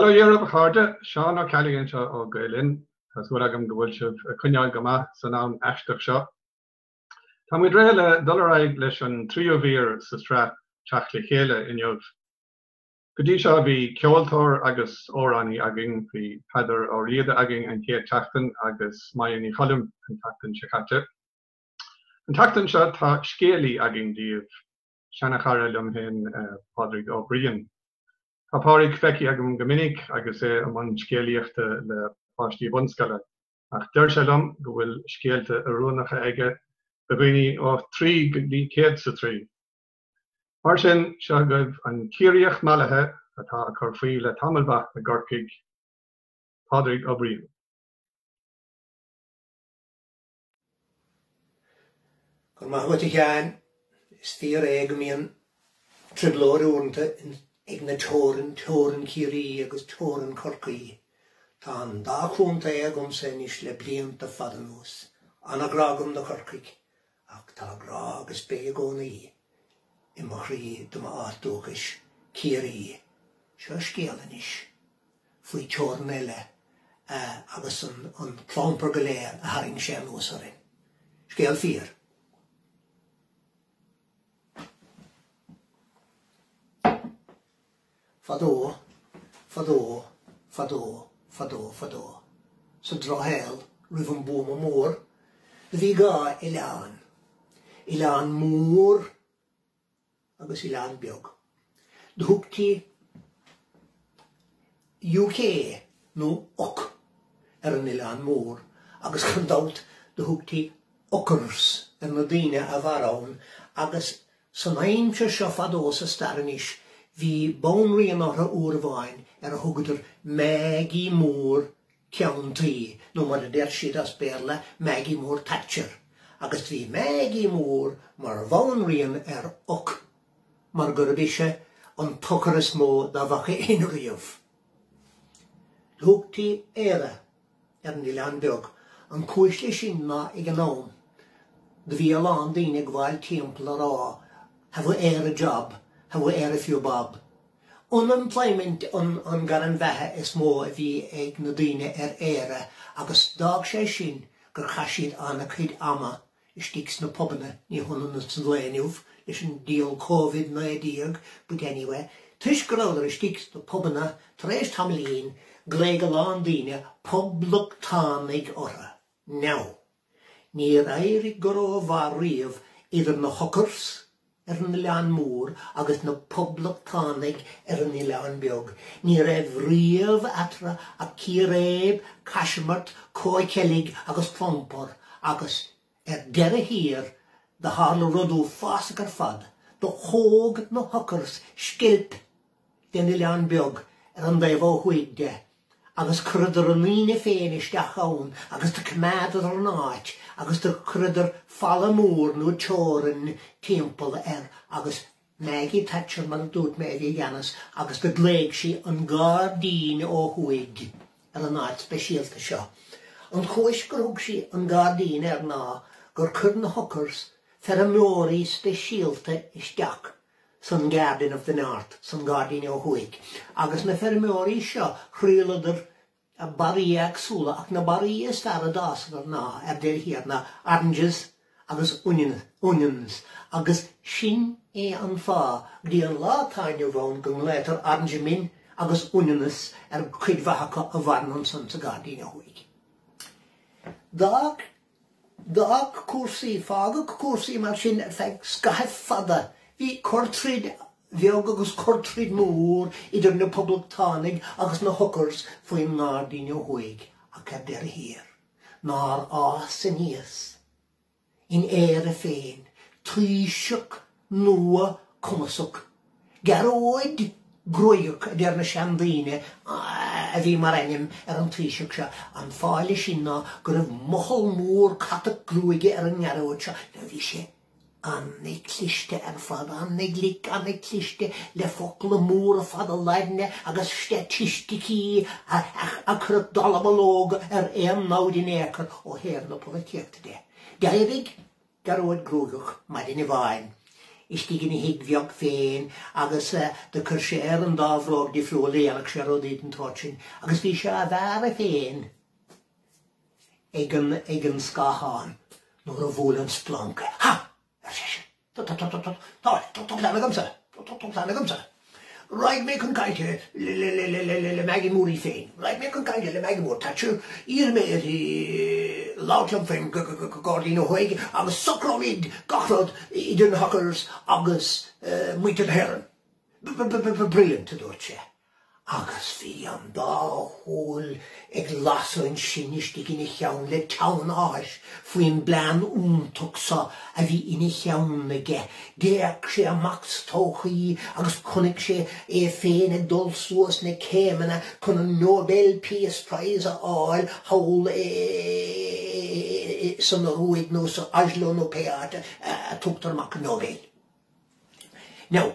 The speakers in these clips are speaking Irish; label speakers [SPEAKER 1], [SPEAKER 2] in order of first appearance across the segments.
[SPEAKER 1] Bail ó Dhia oraibh a chairde, Seán Ó Ceallaigh anseo ó Gael Linn. Tá súil agam go bhfuil sibh ag coinneáil go maith san am aisteach seo. Tá muid réidh le dul ar aghaidh leis an tríú mhír sa sraith Teacht le Chéile inniu. Go dtí seo bhí ceoltóir agus amhránaí againn, bhí Peadar Ó Riada againn an chéad tseachtain agus Maja Ní Choilm an tseachtain seo caite. An tseachtain seo tá scéalaí againn daoibh, seanachara liom féin Pádraig Ó Briain. Tá Pádraig feicthe agam go minic agus é i mbun scéalaíochta le páistí bunscoile, ach deir sé liom go bhfuil scéalta oiriúnacha aige do dhaoine ó thrí go dtí 103. Mar sin, seo agaibh an Ciarraíoch mallaithe atá ag cur faoi le tamall mhaith i gCorcaigh, Pádraig Ó Briain.
[SPEAKER 2] Go raibh maith agat a Sheáin. Is fíor é go mbíonn trioblóid uaireanta ag na teorann, teorann Chiarraí agus teorann Chorcaí. Tá an dá chontae agamsa anois le blianta fada anuas. Ana-ghrá agam do Chorcaigh, ach tá grá agus beidh i gcónaí i mo chroí do m'áit dúchais, Ciarraí. Seo scéal anois. faoi teorann eile agus an clampar go léir a tharraing sé anuas orainn. Scéal fíor. Fadó, fadó, fadó, fadó, fadó, sa drochshaol roimh an buama mór, do bhí dhá oileán. Oileán mór agus oileán beag. Do thugtaí UK nó Uk ar an oileán mór agus gan dabht do thugtaí Ukers ar na daoine a mhair ann agus san aimsir seo fadó sa stair anois bhí banríon orthu uair amháin ar a thugadar Maggie Mór Ceann Tuí, nó mar a deir siad as Béarla, Maggie Mór Thatcher, agus do bhí Maggie Mór mar bhanríon ar Uk mar gurb ise an t-ucar is mó dá bhfaca éinne riamh. Thugtaí Éire ar an oileán beag. An chúis leis sin ná ag an am do bhí a lán daoine ag gabháil timpeall a rá Have you e'er a job, have you e'er a few bob? Unemployment an gairm bheatha is mó a bhí ag na daoine ar Éire agus d'fhág sé sin gur chaith siad an-chuid ama istigh sna pubanna, ní hionann is an lae inniu leis an diabhal Covid 19 but anyway, toisc go rabhadar istigh sna pubanna tar éis tamaillín ghlaoigh a lán daoine poblachtánaigh orthu. Now. Níor éirigh go rómhaith riamh idir na hUkers ar an Oileán Mór agus na Poblachtánaigh ar an Oileán Beag. Ní raibh riamh eatarthu ach círéib, caismirt, comhcheilg agus clampar agus, ar deireadh thiar, do tharla rud uafásach ar fad, do thóg na hUkers sceilp den Oileán Beag ar an dtaobh ó thuaidh de agus chuireadar a ndaoine féin isteach ann agus do choimeádadar an áit agus do chuireadar falla mór nó teorainn timpeall air agus Maggie Thatcher mar a dúirt mé a bhí i gceannas agus do ghlaoigh sí an Gairdín ó thuaidh ar an áit speisialta seo. An chúis gur thug sí an Gairdín air ná gur chuir na hUkers feirmeoirí speisialta isteach san Garden of the North, san Gairdín ó Thuaidh, agus na feirmeoirí seo, thriaileadar barraí éagsúla, ach na barraí is fearr a d'fhásadar ná, ar deireadh thiar, ná oranges agus onions, agus sin é an fáth, go dtí an lá atá inniu ann, go nglaotar orangemen agus onionists ar chuid mhaith acu a mhaireann ansan sa Ghairdín ó Thuaidh. D'fhág D'fhág cúrsaí, fágadh cúrsaí mar sin ar feadh scaithimh fada. Bhí corr-troid bheag agus corr-troid mhór idir na Poblachtánaigh agus na hUkers faoin nGairdín ó Thuaidh ach ar deireadh thiar, nár fhás aníos in Éire féin taoiseach nua cumasach Gearóid Gruagach a deir na seandaoine a bhí mar ainm ar an taoiseach seo. An fáth leis sin ná go raibh mothall mór catach gruaige ar an nGearóid seo. Now bhí sé ana-chliste ar fad, ana-ghlic, ana-chliste, le focla móra fada Laidne agus staitisticí a chuirfeadh dallamullóg ar aon namhaid in aon chor ó thaobh na polaitíochta de. D'éirigh Gearóid Gruagach maidin amháin. istigh ina thigh bheag féin agus do chuir sé air an dá bhróg difriúil, dhéanadh sé rudaí den tsórt sin agus bhí sé á bhearradh féin ag an, ag an scáthán nuair a bhuail an splanc é. Ha! ar seisean. Tá, tá, tá, tá, tá, tá plean agamsa, tá, tá plean agamsa. Raghaidh mé chun cainte le, le, le, le, le, le Maggie Mór í féin. Raghaidh mé chun cainte le Maggie Mór Thatcher, iarrfaidh mé uirthi labhairt liom faoin Ghairdín ó Thuaidh agus socróimid gach rud idir na Hookers agus muintir na hÉireann. B-b-b-brilliant, a dúirt sé. Agus bhí an dá shúil ag lasadh ansin istigh ina cheann le teann áthais faoin bplean iontach so a bhí ina cheann aige. D'fhéach sé amach sa todhchaí agus chonaic sé é féin ag dul suas na céimeanna chun an Nobel Peace Prize a fháil thall sa Noruaidh nó sa Oslo nó pé áit a tugtar amach an Nobel. Now.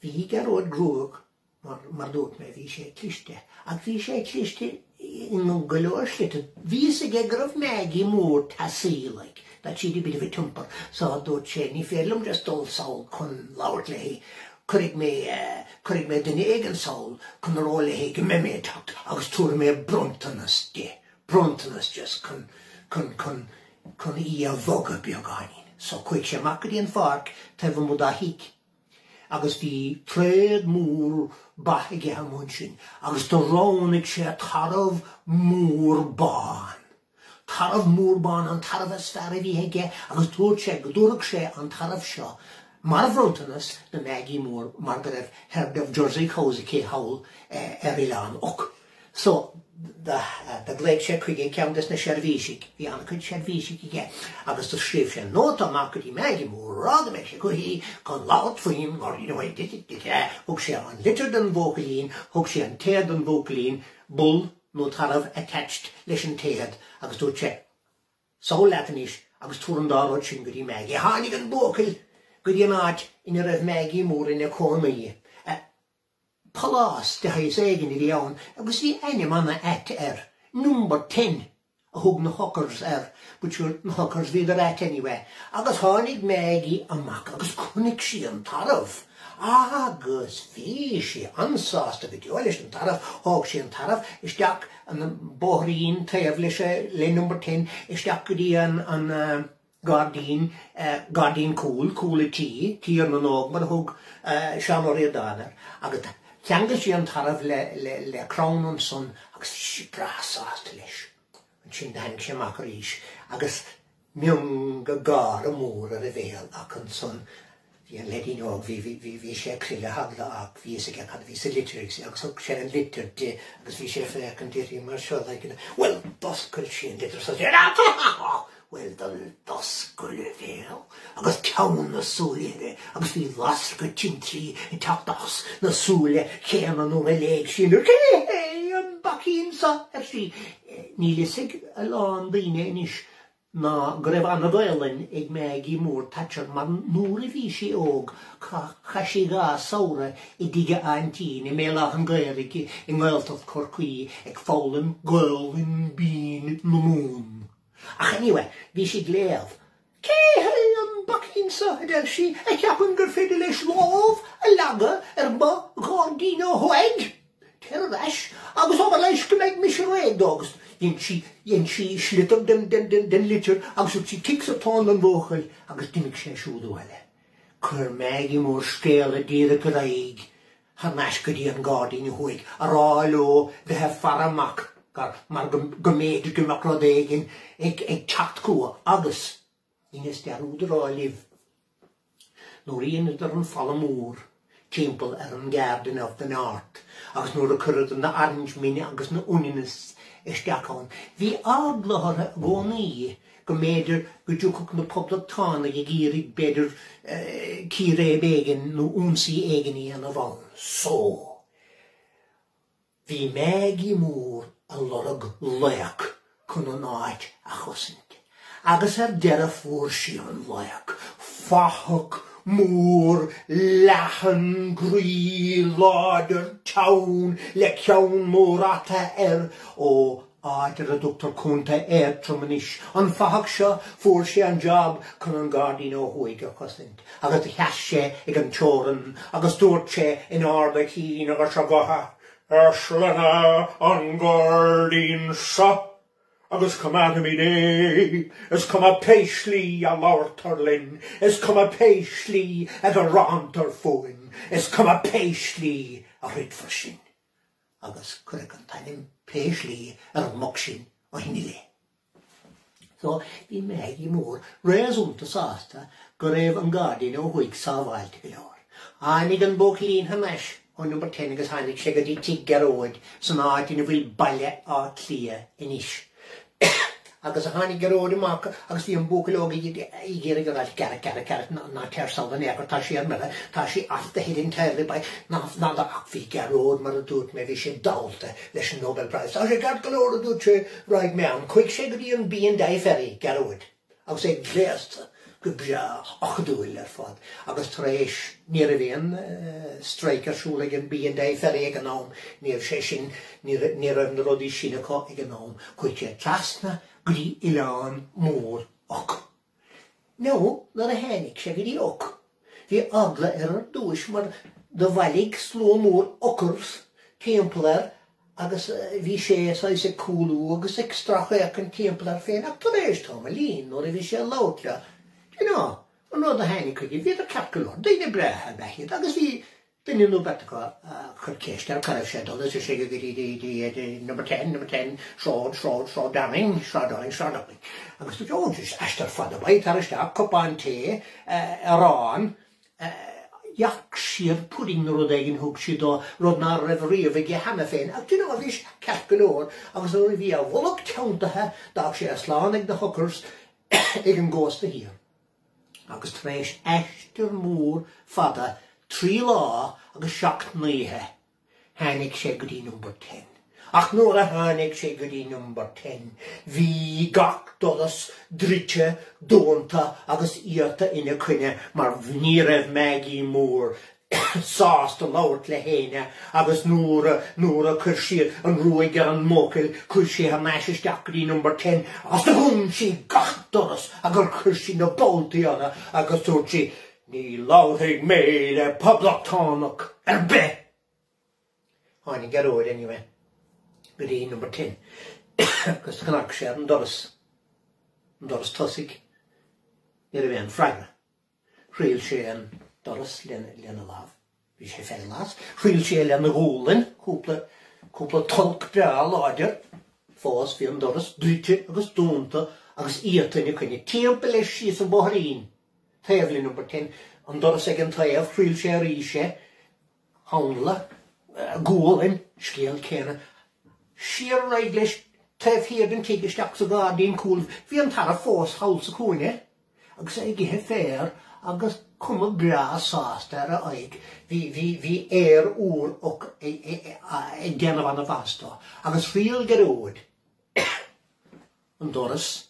[SPEAKER 2] Bhí Gearóid Gruagach, mar dúirt mé, bhí sé cliste. Ach bhí sé cliste i go leor slite. Bhí fhios aige go raibh Maggie Mór teasaí, like, that she'd a bit of a temper, so dúirt sé, ní féidir liom just dul sall chun labhairt léi, cuirfidh mé, cuirfidh mé duine éigin sall chun a rá léi go mbeidh mé ag teacht agus tabharfaidh mé bronntanas di, bronntanas just chun, chun, chun, chun í a bhogadh beagáinín. So chuaigh sé amach go dtí an pháirc taobh amuigh dá thigh. Agus bhí tréad mór ba aige amuigh ansin, agus do roghnaigh sé tarbh mór bán. Tarbh mór bán, an tarbh is fearr a bhí aige, agus dúirt sé go dtabharfadh sé an tarbh seo mar bhronntanas do Maggie Mór mar go raibh herd of Jersey cows aici thall ar Oileán Uc. So, do ghlaoigh sé chuige ceann des na seirbhísigh, bhí an-chuid seirbhísigh aige, agus do scríobh sé nóta amach go dtí Maggie Mór a rá go mbeadh sé chuici chun labhairt faoin nGairdín Ó Thuaidh. Thug sé an litir don bhuachaillín, thug sé an téad don bhuachaillín, bull nó tarbh attached leis an téad, agus dúirt sé, Sall leat anois agus tabhair an dá rud sin go dtí Maggie. Tháinig an buachaill go dtí an áit ina raibh Maggie Mór ina cónaí. Pálás de shaghas éigin a bhí ann agus bhí ainm ana-ait air, Number Ten a thug na hookers air, but sure, na hookers, bhíodar ait anyway. Agus tháinig Maggie amach agus chonaic sí an tarbh agus bhí sí an-sásta go deo leis an tarbh, thóg sí an tarbh isteach an bóithrín taobh leis, le Number Ten, isteach go dtí an, an, Gairdín, gairdín cúil, cúl a tí, Tír na nÓg mar a thug Seán Ó Ríordáin air, agus cheangail sí an tarbh le crann ansan agus bhí sí breá sásta leis. Ansin tháinig sé amach arís agus mionga gáire mór ar a bhéal ach ansan bhí an leaidín óg, bhí, bhí, bhí sé ag crith le heagla ach bhí fhios aige cad a bhí sa litir agus thug sé an litir di agus bhí sé ag féachaint uirthi mar seo like, bhuel d'oscail sí an litir so bhuel d'oscail a bhéal agus teann na súile uirthi agus bhí lasracha tintrí ag teacht as na súile céanna nuair a léigh sí an litir. Cé hé an boicín seo? ar sí. Níl fhios ag a lán daoine anois ná go raibh ana-Ghaelainn ag Maggie Mór Thatcher mar nuair a bhí sí óg chaith sí dha samhradh i dtigh a aintín i mBéal Átha an Ghaorthaidh i nGaeltacht Chorcaí ag foghlaim Gaelainn binn na Mumhan. Ach anyway, bhí sí ag léamh. Cé hé an boicín seo, a deir sí, a cheapann gur féidir leis lámh a leagadh ar mo Ghairdín ó Thuaidh? Téir ar ais agus abair leis go mbeidh mise réidh dó agus dhein sí, dhein sí sliotar den, den, den, den litir agus thug sí cic sa tóin don bhuachaill agus d'imigh sé siúd abhaile. Chuir Maggie Mór scéala díreach ar aghaidh thar n-ais go dtí an Gairdín ó Thuaidh a rá leo bheith ag faire amach gar, mar go, go mb'fhéidir go mbeadh rud éigin ag, ag teacht chucu agus dheineas dearúd a rá libh Nuair a dheineadar an falla mór timpeall ar an Garden of the North agus nuair a cuireadar na Orangemen agus na Unionists isteach ann, bhí eagla orthu i gcónaí go mb'fhéidir go dtiocfadh na Poblachtánaigh ag iarraidh b'fhéidir círéib éigin nó ionsaí éigin a dhéanamh ann. So. Bhí Maggie Mór a lorg laoch chun an áit a chosaint, agus ar deireadh fuair sí an laoch, fathach mór leathan groí láidir teann le ceann mór ata air ó áit ar a dtugtar Contae Aontroim anois. An fathach seo, fuair sé an job chun an gairdín ó thuaidh a chosaint, agus do sheas sé ag an teorainn agus dúirt sé in ard a chinn agus a ghutha, Is linne an gairdín seo agus coimeádfaimid é, is cuma pé slí a labhartar linn, is cuma pé slí a ghearántar fúinn, is cuma pé slí a throidfear sinn. Agus cuireadh an t-ainm Pé Slí ar an mboc sin ó shin i leith. So, bhí Maggie Mór réasúnta sásta go raibh an gairdín ó thuaidh sábháilte go leor. Tháinig an buachaillín thar n-ais ó Number Ten agus tháinig sé go dtí tigh Ghearóid san áit ina bhfuil Baile Átha Cliath anois. Agus tháinig Gearóid amach agus bhí an buachaill óg ag iarraidh a ráit Garret, Garret, Garret, ná téir sall in aon chor, tá sí ar mire, tá sí off the head entirely by, ná, ná, ná, ach bhí Gearóid, mar a dúirt mé, bhí sé dallta leis an Nobel Prize. Tá sé ceart go leor, a dúirt sé, raghaidh mé ann. Chuaigh sé go dtí an B and I Ferry, Gearóid. agus é gléasta go breá acadúil ar fad agus tar éis, ní raibh aon strike ar siúl ag an B and I Ferry ag an am, ní raibh sé sin, ní raibh na rudaí sin acu ag an am, chuaigh sé trasna go dtí Oileán Mór Eoc. Now, nuair a tháinig sé go dtí Eoc, bhí eagla air ar dtúis mar do bhailigh slua mór Eockers timpeall air agus bhí sé saghas ag cúlú agus ag stracfhéachaint timpeall air féin ach tar éis tamaillín nuair a bhí sé ag labhairt leo, do you know, an rud a tháinig chuige, bhíodar ceart go leor, daoine breátha ab ea iad agus bhí duine nó beirt acu a chuir ceist air cá raibh sé ag dul, is sé go dtí number ten, number ten, Sráid, Sráid, Sráid Downing, Sráid Downing, Sráid Downing. Agus dúirt, oh, just aistear fada ab ea, tar isteach, cupán tae, arán, Yorkshire pudding nó rud éigin thug siad dó, rud ná raibh riamh aige cheana féin. Ach do you know, bhí sé ceart go leor agus nuair a bhí a bholg teanntaithe, d'fhág sé slán ag na Hookers ag an gcósta thiar. Agus tar éis aistear mór fada, 3 lá agus 7 n-oíche, tháinig sé go dtí Number Ten. Ach nuair a tháinig sé go dtí Number Ten, bhí gach doras druidte, dúnta agus iata ina coinne mar ní raibh Maggie Mór sásta labhairt le héinne agus nuair a, nuair a chuir sí an ruaig ar an mbuachaill, chuaigh sí thar n-ais isteach go dtí Number Ten agus do dhún sí gach doras agus chuir sí na boltaí orthu agus dúirt sí, Ní labharfaidh mé le poblachtánach ar bith! Tháinig Gearóid anyway go dtí Number Ten agus chnag sé ar an doras, an doras tosaigh. Ní raibh aon freagra. Thriail sé an doras lena lámh. Bhí sé fé ghlas. Thriail sé lena ghualainn, cúpla, cúpla tolg breá láidir. Fós bhí an doras druidte agus dúnta agus iata ina coinne. Timpeall leis síos an bóithrín, taobh le Number Ten, an doras ag an taobh, thriail sé arís é, hanla, gualainn, scéal céanna. Siar ar aghaidh leis taobh thiar den tigh isteach sa ghairdín cúil. Bhí an tarbh fós thall sa chúinne. Agus é ag ithe féir agus cuma breá sásta ar a aghaidh, bhí, bhí, bhí aer úr Eoc ag déanamh an-mhaitheas dó. Agus thriail Gearóid an doras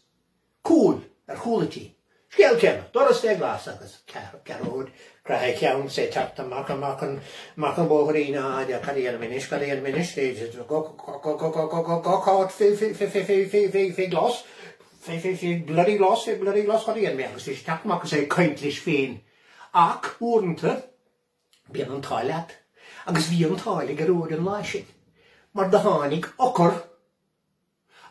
[SPEAKER 2] cúil ar chúl an tí. Scéal céanna, doras fé ghlas agus Gearóid croitheadh a cheann is é ag teacht amach amach an, amach an bóithrín, á, cad a dhéanfainn anois, cad a dhéanfainn anois, go, go, go, go, go, go, gach áit fé, fé, fé, fé, fé, fé, fé ghlas. Fé, fé, fé, bloody glas, fé bloody glas, cad a dhéanfaidh mé agus bhí sé ag teacht amach agus é ag caint leis féin. Ach, uaireanta, bíonn an t-ádh leat. Agus bhí an t-ádh le Gearóid an lá sin. Mar do tháinig Eochair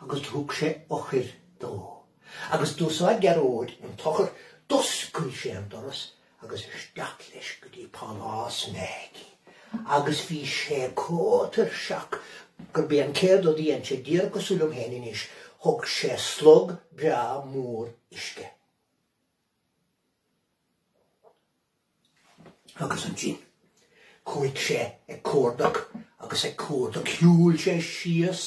[SPEAKER 2] agus do thug sé eochair dó. Agus d'úsáid Gearóid an t-eochair, d'oscail sé an doras agus isteach leis go dtí pálás Maggie. Agus bhí sé chomh tuirseach gurb é an chéad rud a dhein sé, díreach cosúil liom féin anois, thug sé slog breá mór uisce. Agus ansin, chuaigh sé ag cuardach agus ag cuardach. Shiúil sé síos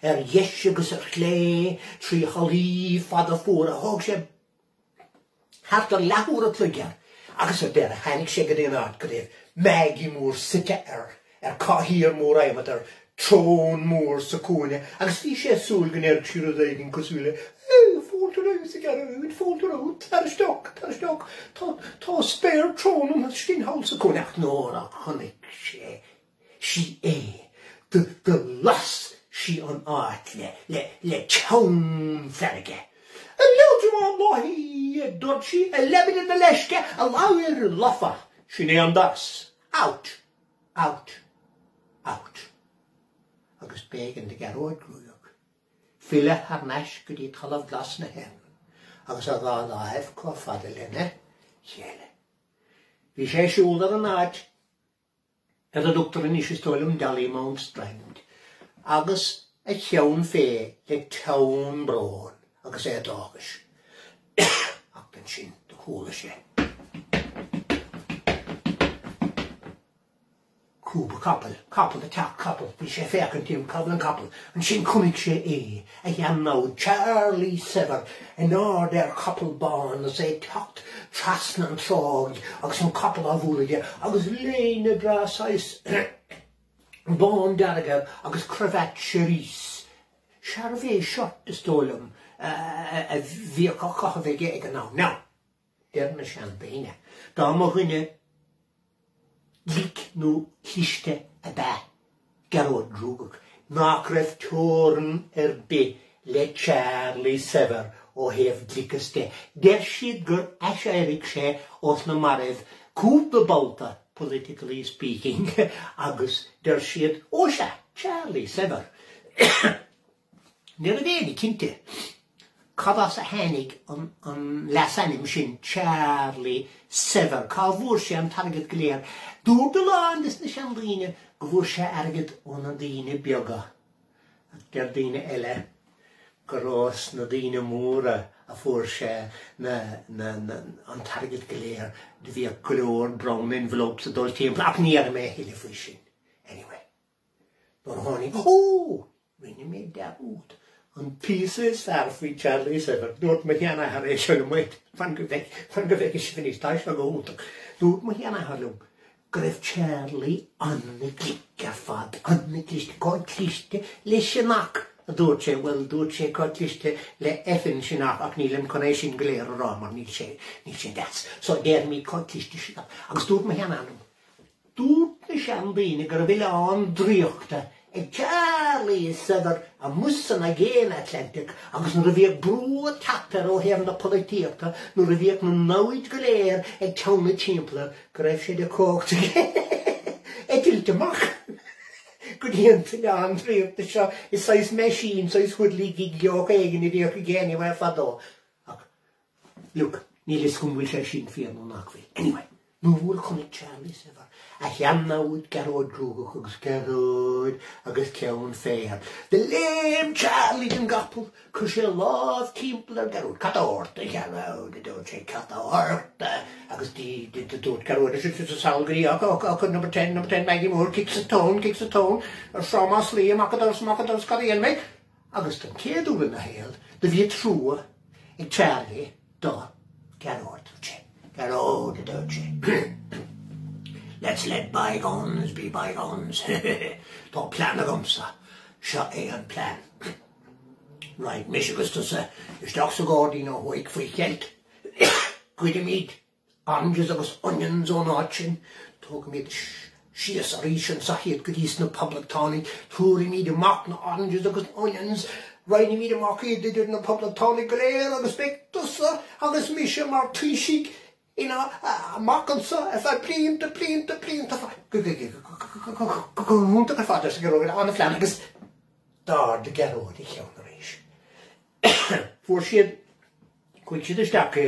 [SPEAKER 2] ar dheis agus ar chlé trí hallaí fada fuara. Thóg sé thart ar leathuair a chloig air agus ar deireadh tháinig sé go dtí an áit go raibh Maggie Mór suite ar ar cathaoir mór adhmaid ar trón mór sa chúinne agus bhí sé ag súil go ndéarfadh sí rud éigin cosúil le Ó, fáilte romhat, a Ghearóid, fáilte romhat, tar isteach, tar isteach, tá, tá spare throne ansin thall sa chúinne ach nuair a chonaic sé sí é, do, do las. sí an áit le, le, le teann feirge. A leodramáin láí, a dúirt sí, a leibide na leisce, a ladhair lofa, sin é an doras. Out! Out! Out! Agus b'éigean do Ghearóid Gruagach filleadh thar n-ais go dtí talamh glas na hÉireann agus a dhá láimh chomh fada lena chéile. Bhí sé ag siúl ar an áit ar a dtugtar anois is dóigh liom Dollymount Strand, agus a cheann fé le teann bróin agus é dóchais. Ach ansin do chuala sé. Crúba capaill, capall ag teacht, capall, bhí sé ag féachaint timpeall, cá bhfuil an capall? Ansin chonaic sé é, a shean-namhaid, Charlie Saibhir, in airde ar chapall bán agus é ag teacht trasna an tráigh agus an capall á bhualadh aige agus léine breá saghas bándearg air agus cravat cerise, charvet shirt is dóigh liom a bhíodh á chaitheamh aige ag an am. Now, deir na seandaoine, dá mba dhuine glic nó cliste ab ea Gearóid Gruagach, nach raibh teorainn ar bith le Charlie Saibhir ó thaobh gliceas de. Deir siad gur aiséirigh sé ós na mairbh cúpla babhta, politically speaking, agus deir siad, ó sea, Charlie Saibhir. Ní raibh éinne cinnte cad as a tháinig an leasainm sin Charlie Saibhir, cá bhfuair sé an t-airgead go léir. Dúirt a lán des na seandaoine go bhfuair sé airgead ó na daoine beaga, ach deir daoine eile gur ós na daoine móra a fuair sé na, na, na, an t-airgead go léir. Do bhíodh go leor brown envelopes ag dul timpeall, ach ní dhéarfaidh mé a thuilleadh faoi sin. Anyway. Nuair a tháinig, Ó! Rinne mé dearúd. An píosa is fearr faoi Charlie Saibhir, dúirt mo sheanathair é seo liom, wait, fan go bhfeic, fan go bhfeicfidh sibh anois, tá seo go hiontach. Dúirt mo sheanathair liom go raibh Charlie an-ghlic ar fad, an-chliste, chomh cliste le sionnach, a dúirt sé, bhuel, dúirt sé chomh cliste le effing sionnach ach nílim chun é sin go léir a rá mar níl sé, níl sé deas. So déarfaimid chomh cliste sionnach. Agus dúirt mo sheanathair liom, Dúirt na seandaoine go raibh oileán draíochta ag Charlie Saibhir amuigh san Aigéan Atlantach agus nuair a bhíodh brú ag teacht air ó thaobh na polaitíochta, nuair a bhíodh na namhaid go léir ag teannadh timpeall air, go raibh sé de chumhacht aige eitilt amach go dtí an t-oileán draíochta seo i saghas meaisín, saghas whirligig-yoke éigin a bhíodh aige anyway fadó. Ach Look, níl fhios agam bhfuil sé sin fíor nó nach bhfuil. Anyway, nuair a chonaic Charlie Saibhir a shean-namhaid Gearóid Gruagach agus Gearóid agus ceann fé air, do léim Charlie den gcapall, chuir sé a lámh timpeall ar Ghearóid, Cad tá ort, a Ghearóid, a dúirt sé, cad tá ort? Agus dúirt Gearóid, sall go dtí, och, och, och, number ten, number ten, Maggie Moore, kicks a stone, kicks a stone, ar Seán Mac Slí, amach an doras, amach an doras, cad a dhéanfaidh mé? Agus don chéad uair ina shaol do bhí trua ag Charlie do Ghearóid. Dúirt sé, Gearóid, a dúirt sé, let's let bygones be bygones. Tá plean agamsa. Seo é an plean. Raghaidh mise agus tusa isteach sa ghairdín ó thuaidh faoi cheilt. Goidfimid oranges agus onions ón áit sin. Tógfaimid síos arís anseo iad go dtí sna poblachtánaigh, tabharfaimid amach na oranges agus onions, roinnfimid amach iad idir na poblachtánaigh go léir agus beidh tusa agus mise mar taoisigh ina amach anseo ar feadh blianta, blianta, blianta go hiontach ar fad, arsa Gearóid, an-phlean agus d'ardaigh Gearóid a cheann arís. Fuair siad, chuaigh siad isteach i.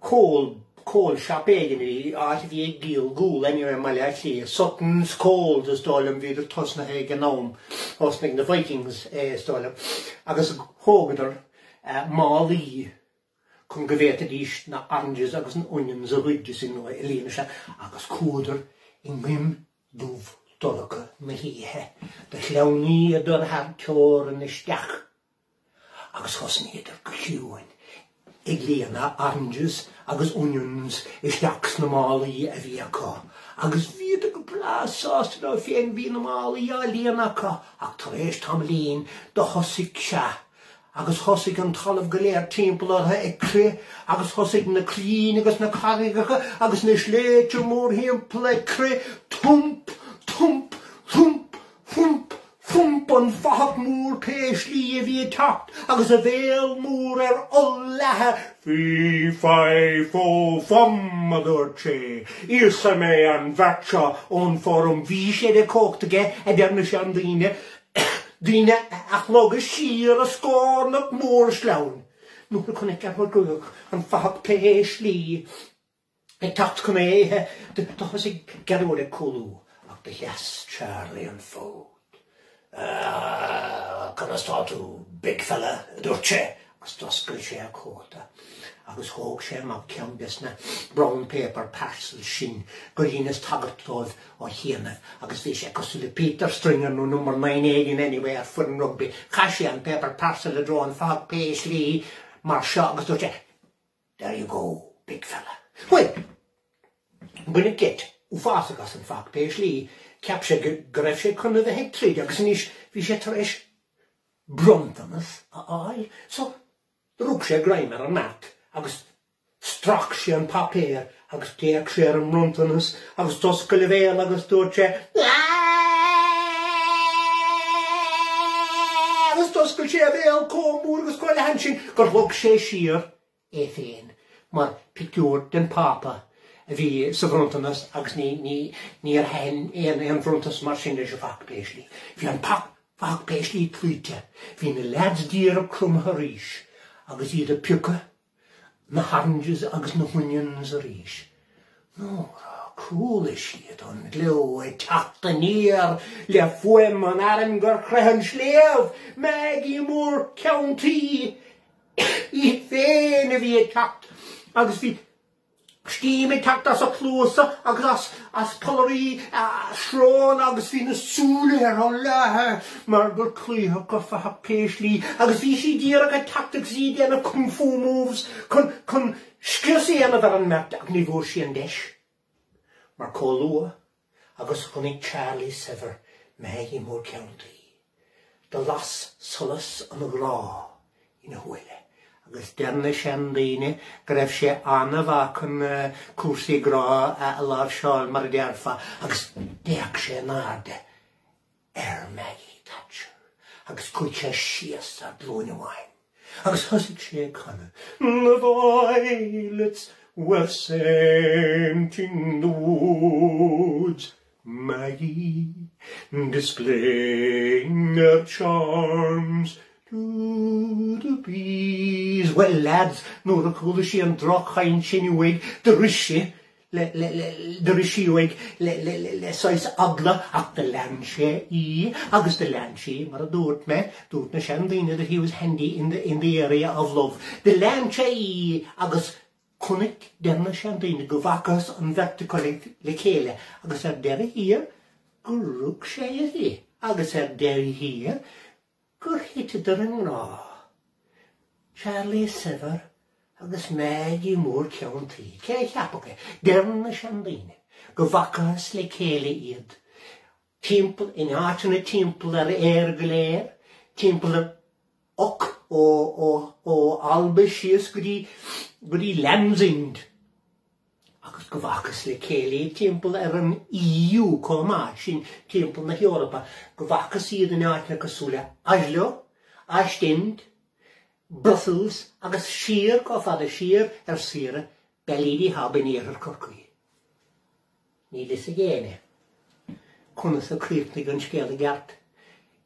[SPEAKER 2] Coal, coal shop éigin a bhí, áit a bhí ag díol gual anyway i mBaile Átha Cliath, Sutton's Coals is dóigh liom, bhíodar tosnaithe ag an am, thosnaigh na Vikings é is dóigh liom, agus thógadar málaí chun go bhféadfaidís na oranges agus na onions a ghoid is a líonadh isteach agus chuadar i ngoim dubh dorcha na hoíche, do shleamhnaíodar thar teorainn isteach. agus thosnaíodar go ciúin ag líonadh oranges agus onions isteach sna málaí a bhí acu, agus bhíodar go breá sásta leo féin, bhí na málaí á líonadh acu, ach tar éis tamaillín do thosaigh, sea, agus thosaigh an talamh go léir timpeall orthu ag crith, agus thosaigh na crainn agus na carraigeacha agus na sléibhte mórthimpeall ag crith, thump, thump, thump, Thump, thump an fathach mór pé slí a bhí ag teacht agus a bhéal mór ar oll-leathadh. Fee, fi, fo, fum, a dúirt sé, íosfaidh mé an bheirt seo ón bhforum. Bhí sé de chumhacht aige, a deir na seandaoine, daoine a shlogadh siar a scornach mór sleamhain. Nuair a chonaic Gearóid Gruagach an fathach pé slí ag teacht chun é a ithe, do thosaigh Gearóid ag cúlú, ach do sheas Charlie an fód. Ah, conas tá tú, big fella? a dúirt sé, agus d'oscail sé a chóta agus thóg sé amach ceann des na brown paper parcels sin gur dheineas tagairt dóibh ó chianaibh agus bhí sé cosúil le Peter Stringer nó number nine éigin anyway ar foireann rugby. Chaith sé an paper parcel i dtreo an fathaigh pé slí mar seo agus dúirt sé, There you go, big fella. Bhuel, baineadh geit uafásach as an fathach pé slí, cheap sé go raibh sé chun a bheith ag troid agus anois bhí sé tar éis bronntanas a fháil. So, rug sé greim ar an mbeart agus strac sé an páipéar agus d'fhéach sé ar an mbronntanas agus d'oscail a bhéal agus dúirt sé Agus d'oscail sé a bhéal chomh mór agus chomh leathan sin gur shlog sé siar é féin mar pictiúr den Phápa a bhí sa bhronntanas agus ní, ní, níor thaitin aon, aon bhronntanas mar sin leis an bhfathach pé slí. Bhí an fathach pé slí cloíte. Bhí na leaids díreach cromtha arís agus iad ag piocadh na horanges agus na honions arís. Nuair a chuala siad an gleo ag teacht aniar le fuaim an airm gur chroith an sliabh, Maggie Mór Ceann Tuí í féin a bhí ag teacht agus bhí steam ag teacht as a cluasa agus as as pollairí a sróine agus bhí na súile ar leathadh mar gur cloíodh an fathach pé slí agus bhí sí díreach ag teacht agus í ag déanamh kung fu moves chun chun scrios a dhéanamh ar an mbeirt ach ní bhfuair sí an deis mar chomh luath agus chonaic Charlie Saibhir Maggie Mór Ceann Tuí. Do las solas an ghrá ina shúile agus deir na seandaoine go raibh sé an-mhaith chun cúrsaí grá a láimhseáil, mar a déarfá, agus d'fhéach sé in airde ar Maggie Thatcher agus chuaigh sé síos ar ghlúin amháin agus thosaigh sé ag canadh The violets were scenting the woods Maggie, displaying her charms to the bees. Well lads, nuair a chuala sí an droch-chaint sin uaidh, do rith sí le, le, le, do rith sí uaidh le, le, le, le saghas eagla ach do lean sé í agus do lean sí, mar a dúirt mé, dúirt na seandaoine that he was handy in the, in the area of love. Do lean sé í agus Chonaic, deir na seandaoine, go bhfacthas an bheirt acu le chéile agus ar deireadh thiar gur rug sé uirthi agus ar deireadh thiar gur thiteadar i ngrá. Charlie Saibhir agus Maggie Mór Ceann Tuí, cé a cheapfadh é? Deir na seandaoine go bhfacthas le chéile iad timpeall, in áiteanna timpeall ar Éire go léir, timpeall ar och, ó, ó, ó Alba síos go dtí, go dtí Land's End agus go bhfacthas le chéile iad timpeall ar an EU chomh maith, sin timpeall na hEorpa, go bhfacthas iad in áiteanna cosúil le Oslo, Ostend, Brussels agus siar chomh fada siar ar saoire Ballyheigue Hob in iarthar Chorcaí. Níl fhios ag éinne conas a chríochnaigh an scéal i gceart.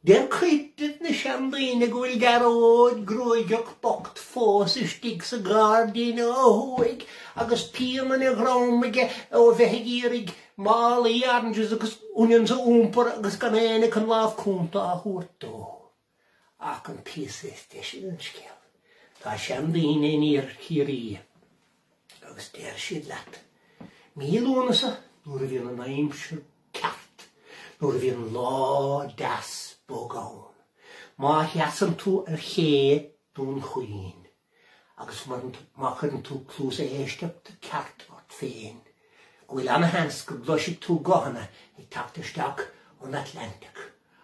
[SPEAKER 2] Deir cuid de na seandaoine go bhfuil Gearóid Gruagach bocht fós istigh sa ghairdín ó thuaidh agus pian ina dhroim aige ó bheith ag iarraidh málaí oranges agus onions a iompar agus gan éinne chun lámh cúnta a thabhairt dó. Ach an píosa is deise den scéal, tá seandaoine in iarthar Chiarraí agus deir siad leat, mí Lúnasa nuair a bhíonn an aimsir ceart, nuair a bhíonn lá deas bog ann, má sheasann tú ar ché Dún Chaoin agus má chuireann tú cluas éisteachta ceart ort féin, go bhfuil ana-sheans go gcloisfidh tú guthanna ag teacht isteach ón Atlantic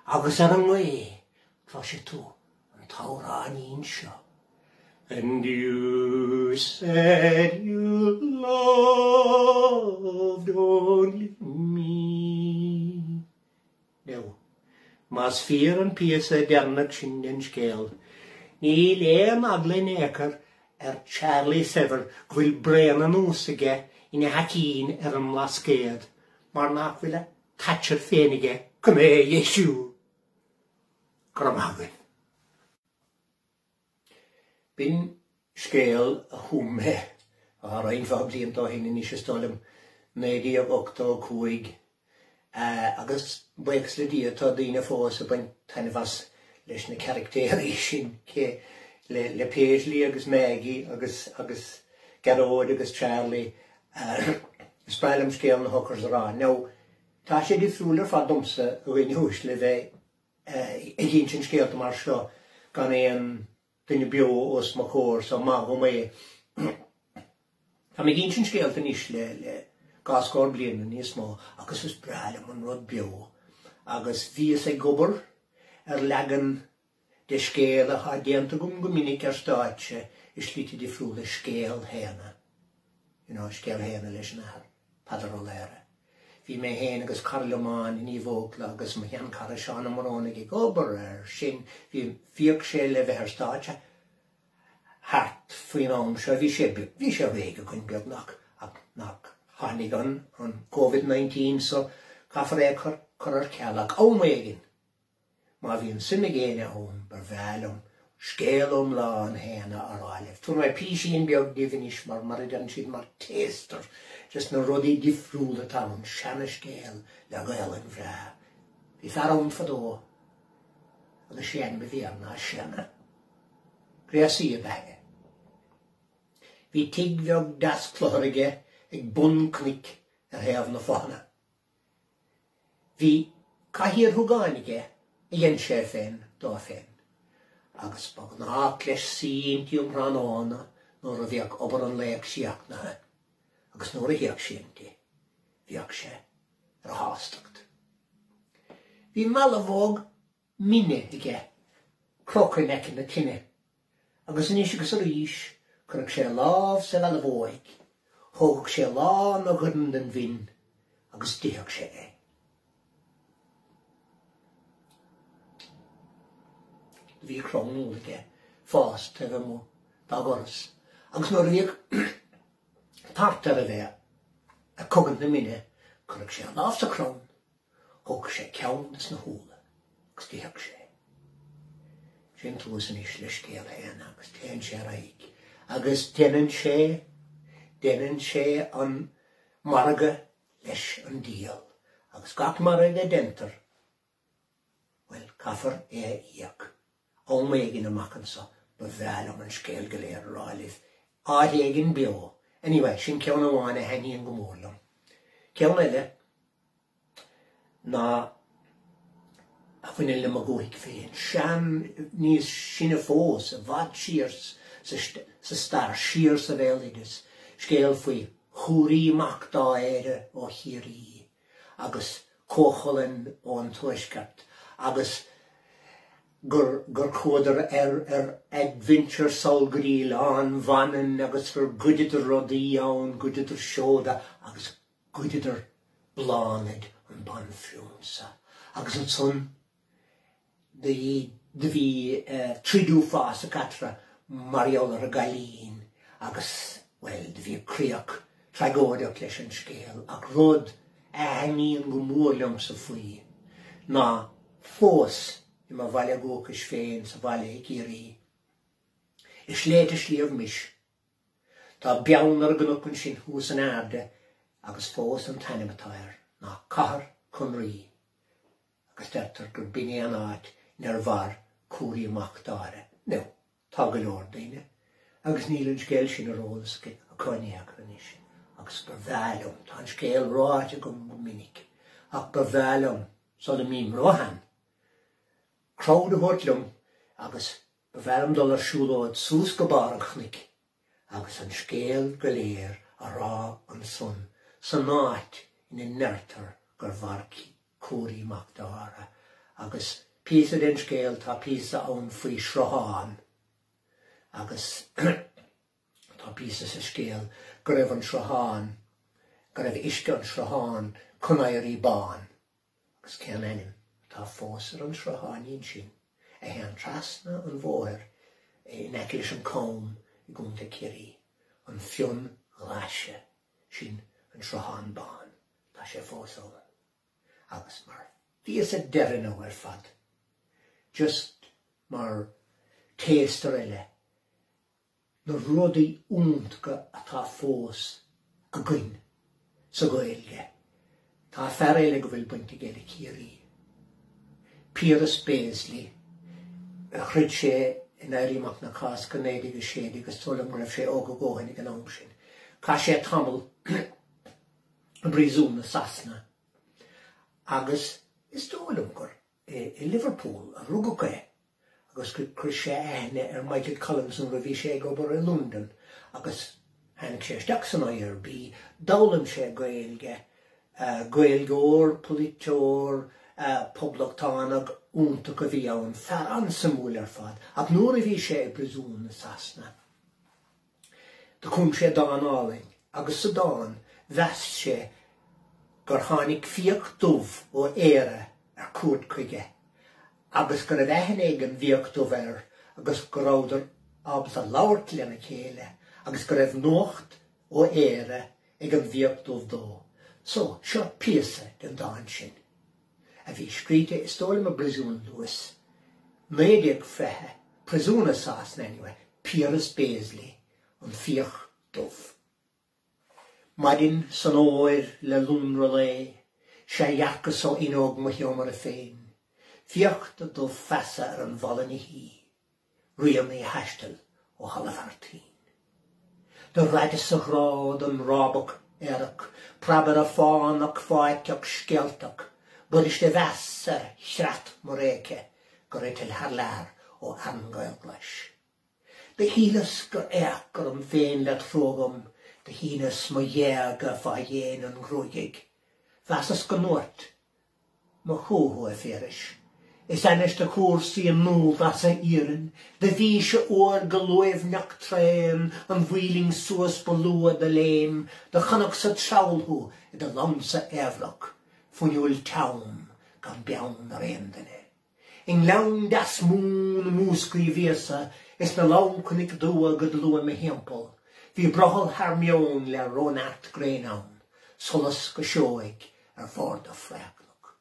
[SPEAKER 2] agus ar an ngaoth cloisfidh tú an t-amhráinín seo. And you said you loved only me. Now. Más fíor an píosa deireanach sin den scéal, níl aon eagla in aon chor ar Charlie Saibhir go bhfuil braon anuas aige ina shaicín ar an mBlascaod mar nach bhfuil a Thatcher féin aige chun é a dheisiú. Go raibh maith agaibh. B'in scéal a chum mé roinnt mhaith blianta ó shin anois, is dóigh liom, 1985, agus buíochas le Dia tá daoine fós ag baint taitneamh as leis na caractéirí sin, le Paisley agus Maggie agus agus Gearóid agus Charlie. Is breá liom scéal na Hookers a rá. Now, tá sé difriúil ar fad domsa, a dhaoine uaisle, bheith ag insint scéalta mar seo gan aon duine beo os mo chomhair so maith dhom é. Táim ag insint scéalta anois le le dhá scór bliain nó níos mó agus is breá liom an rud beo agus bhíos ag obair ar leagan de scéal atá déanta agam go minic ar stáitse i slite difriúla, scéal Shéanna. You know, scéal Shéanna leis an Athair Peadar Ó Laoghaire. Bhí mé féin agus cara liom ann in Uíbh Eochla agus mo sheanchara Seán Ó Morónaigh ag obair air sin. Bhí, bhíodh sé le bheith ar stáitse thart faoin am seo, bhí sé, bhí sé réidh againn beagnach ach nach tháinig an, an Covid 19 so caithfear é a chur, cur ar ceal ach am éigin. Má bhíonn suim ag éinne ann, ba bhreá liom scéal iomlán Shéanna a rá libh. Tabharfaidh mé písín beag daoibh anois mar, mar a deireann siad, mar taster, just na rudaí difriúla atá ann, seana-scéal le Gaolainn bhreá. Bhí fear ann fadó agus sé ainm a bhí air ná Séanna. Gréasaí ab ea é. Bhí tigh bheag deas cluthar aige ag bun cnoic ar thaobh na fothana. Bhí cathaoir shúgáin aige a dhein sé féin dó féin, agus ba ghnách leis suí inti um thráthnóna nuair a bhíodh obair an lae críochnaithe, agus nuair a shuíodh sé inti, bhíodh sé ar a shástacht. Bhí mealbhóg mine aige crochta in aice na tine, agus anois agus arís chuirfeadh sé a lámh sa mhealbhóig, thógadh sé lán a dhoirn den mhin agus d'itheadh sé é. Do bhí crann úll aige ag fás taobh amuigh dá dhoras, agus nuair a bhíodh tart air a bheith ag cogaint na mine, chuirfeadh sé a lámh sa chrann Thógadh sé ceann des na húlla agus d'itheadh sé. Sin tús anois le scéal Shéanna agus téann sé ar aghaidh agus déanann sé, déanann sé an margadh leis an diabhal agus gach margadh a deintear, bhuel, caithfear é a íoc. Am éigin amach anso ba bhreá liom an scéal go léir a rá libh, áit éigin beo. Anyway, sin ceann amháin a thaitníonn go mór liom. Ceann eile. ná a bhaineann le mo dhúthaigh féin. Sean, níos sine fós, i bhfad siar sa stair, siar sa bhéaloideas, scéal faoi Chú Raoi mac Dá Éire ó Chiarraí agus Cú Chulainn ón Tuaisceart agus gur gur chuadar ar ar adventure sall go dtí Oileán Mhanann agus gur ghoideadar rudaí ann, ghoideadar seoda agus Ghoideadar Bláthnaid an banphrionsa agus ansan do bhí troid uafásach eatarthu mar gheall ar an gcailín agus, bhuel, do bhí críoch tragóideach leis an scéal ach rud a thaitníonn go mór liomsa faoi ná fós i mo bhaile dhúchais féin sa bhaile i gCiarraí, i sléibhte Shliabh Mis, Tá beann ar an gcnoc ansin thuas in airde agus fós an t-ainm atá air ná Cathair Con Rí agus deirtear gur b'in é an áit inar mhair Cú Raoi mac Dáire. Now, tá go leor daoine agus níl an scéal sin ar eolas acu in aon chor anois agus ba bhreá liom, tá an scéal ráite agam go minic, ach ba bhreá liom, sula mbím róshean, crowd a thabhairt liom agus Ba bhreá liom dul ar siúlóid suas go barr an chnoic agus an scéal go léir a rá ansan san áit ina ndeirtear gur mhair Cú Raoi mac Dáire. Agus píosa den scéal, tá píosa ann faoi shruthán agus tá píosa sa scéal go raibh an sruthán, go raibh uisce an srutháin chun éirí bán. Agus cén ainm atá. Tá fós ar an srutháinín sin a théann trasna an bhóthair in aice leis an Com i gContae Chiarraí, an Fionnghlaise, sin an Sruthán Bán, tá sé fós ann. Agus mar phíosa deireanach ar fad, just mar taster eile, na rudaí iontacha atá fós againn sa Ghaeilge. Tá fear eile go bhfuil baint aige le Ciarraí. Piaras Béaslaí. Throid sé in Éirí Amach na Cásca 1916 is dóigh liom go raibh sé óg a dhóthain ag an am sin. Chaith sé tamall i bpríosún i Sasana agus is dóigh liom gur i Liverpool a rugadh é agus gur chuir sé aithne ar Michael Collins nuair a bhí sé ag obair i Londain agus tháinig sé isteach san IRB, d'fhoghlaim sé Gaeilge, Gaeilgeoir, polaiteoir, poblachtánach iontach a bhí ann, fear an-suimiúil ar fad, ach nuair a bhí sé i bpríosún i Sasana. Do chum sé dán álainn agus sa dán mheas sé gur tháinig fiach dubh ó Éire ar cuairt chuige agus go raibh aithne ag an bhfiach dubh air agus go rabhadar ábalta labhairt lena chéile agus go raibh nuacht ó Éire ag an bhfiach dubh dó. So, seo píosa den dán sin. a bhí scríte is dóigh liom i bpríosún Lewes, 1920, príosún i Sasana anyway, Piaras Béaslaí, An Fiach Dubh. Maidin san fhómhair le lonradh lae, 'sea dhearcas ó fhuinneog mo sheomra féin, fiach dubh feasa ar an bhfalla 'na shuí. Rian a thaistil ó thalamh thar toinn. Do raideas a ghrá don rábach aerach, preabaire fánach fáiteach scéaltach, b'fhuirist a mheas ar chreat mo réice gur eitil thar lear ó Aran Gaelghlais. Do shíleas gur fhéach orm féin le trua dhom, do shíneas mo ghéaga fá dhéin an ghruagaigh. Mheasas go ndúirt Mo chú thú, a Phiarais. Is ainnis do chúrsaí an ndúghlasa iarainn, do bhís-se uair go luaimhneach tréan, an mhaoilinn suas ba luath do léim, do chonacsa treall thú i do lansa aoibhreach, fuinniúil teann, gan beann ar aon duine. I ngleann deas mún i Múscraí bhíosa, is na lánchnoic dubha go dlúth i mo thimpeall, bhí brothall thar meon le róneart gréine ann, solas go seoigh ar bharr do phréachnach.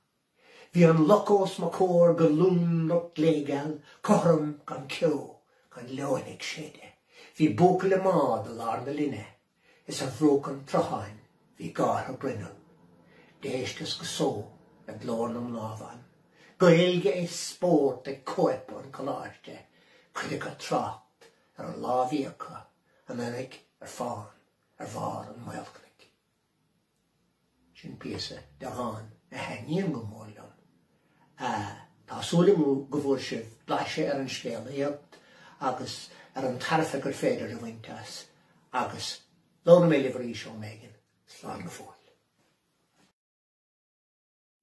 [SPEAKER 2] Bhí an loch os mo chomhair go lonrach gléigeal, cothrom gan ceo, gan leoithne ag séideadh. Bhí buachaill i mbád i lár na linne, is ar bhruach an tsrutháin bhí gártha grinn ann. D'éisteas go só le glór na mná bhan. Gaeilge is spórt ag cóip an choláiste, cuid acu ag trácht ar an lá a bhí acu anuraidh ar fán ar bharr an Mhaolchnoic. Sin píosa de dhán a thaitníonn go mór liom. Tá súil agam go bhfuair sibh blaiseadh ar an scéalaíocht agus ar an tairbhe gur féidir a bhaint as agus labhróidh mé libh arís am éigin. Slán go fóill.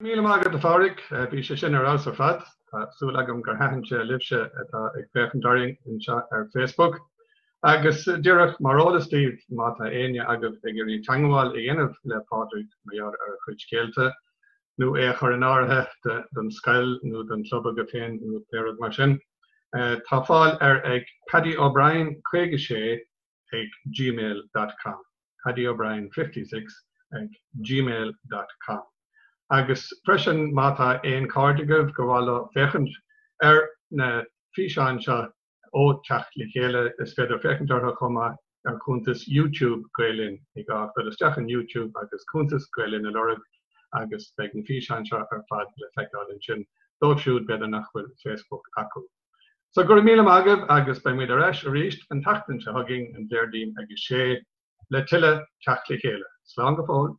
[SPEAKER 1] Míle maith agat a Phádraig, bhí sé sin ar fheabhas ar fad. Tá súil agam gur thaitin sé libhse atá ag féachaint orainn anseo ar Facebook. Agus díreach mar eolas daoibh, má tá éinne agaibh ag iarraidh teagmháil a dhéanamh le Pádraig mar gheall ar a chuid scéalta, nó é a chur in áirithe don scoil nó don chlub agaibh féin nó pé rud mar sin, tá fáil air ag Paddy O'Brien 56 ag gmail dot com. paddyobrien 56 ag gmail dot com Agus freisin má tá aon chairde agaibh gur mhaith leo féachaint ar na físeáin seo ó Teacht le Chéile, is féidir féachaint orthu chomh maith ar chuntas YouTube Gael Linn. Ní gá ach dul isteach in YouTube agus cuntas Gael Linn a lorg agus beidh na físeáin seo ar fad le feiceáil ansin dóibh siúd b'fhéidir nach bhfuil Facebook acu. So go raibh míle maith agaibh agus beidh muid ar ais arís an tseachtain seo chugainn, an Déardaoin ag a sé, le tuilleadh Teacht le Chéile. Slán go fóill.